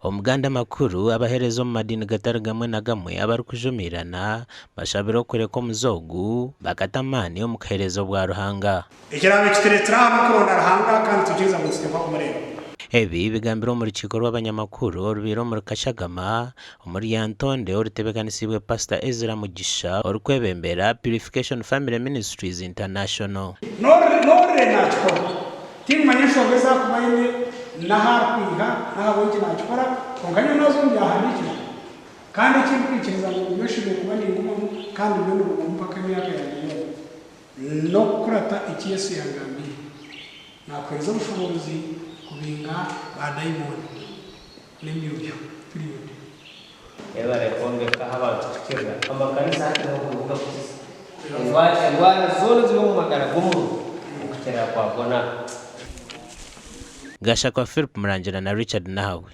Omu gandi amakuru, abaheereza omu madiini gatari gamwe na gamwe abarikujumiirana bashabire okureka omuze ogu bakata amaani omu kuheereza obwa Ruhanga. Ekiraabe kitureetsire aha n'okuronda Ruhanga kandi nitwikiriza ngu nituteekwa kumureeba. Ebi bigambirwe omu rukiiko rw'abanyamakuru orubaire omuri Kashagama omuri Lyantonde orutebeekanisiibwe Pasita Ezra Mugisha orikwebembera Purification Family Ministries International. N'orire naakikora. Tinkimanya enshonga ezi arikuba aine n'ahu arikwiha n'ahabw'enki naakikora, kwonka nyowe naaza omu Byahandiikirwe. Kandi eki ndikwikiriza ngu nyowe nshemereire kuba ningumamu kandi mbe nigumamu mpaka emyaka yangye yoona, n'okukurata eki Yesu yangambiire. Naakuheereza obushoboorozi kubinga baadaimoni n'emyoyo. Period. Yebare kwombeka ahu abantu kukirira. Amakanisa hati niho kuruga kukiza endwara zoona eziri omu magara g'omuntu okukirira kwa gona. Gashakwa Philip Murangira na Richard Nahabwe.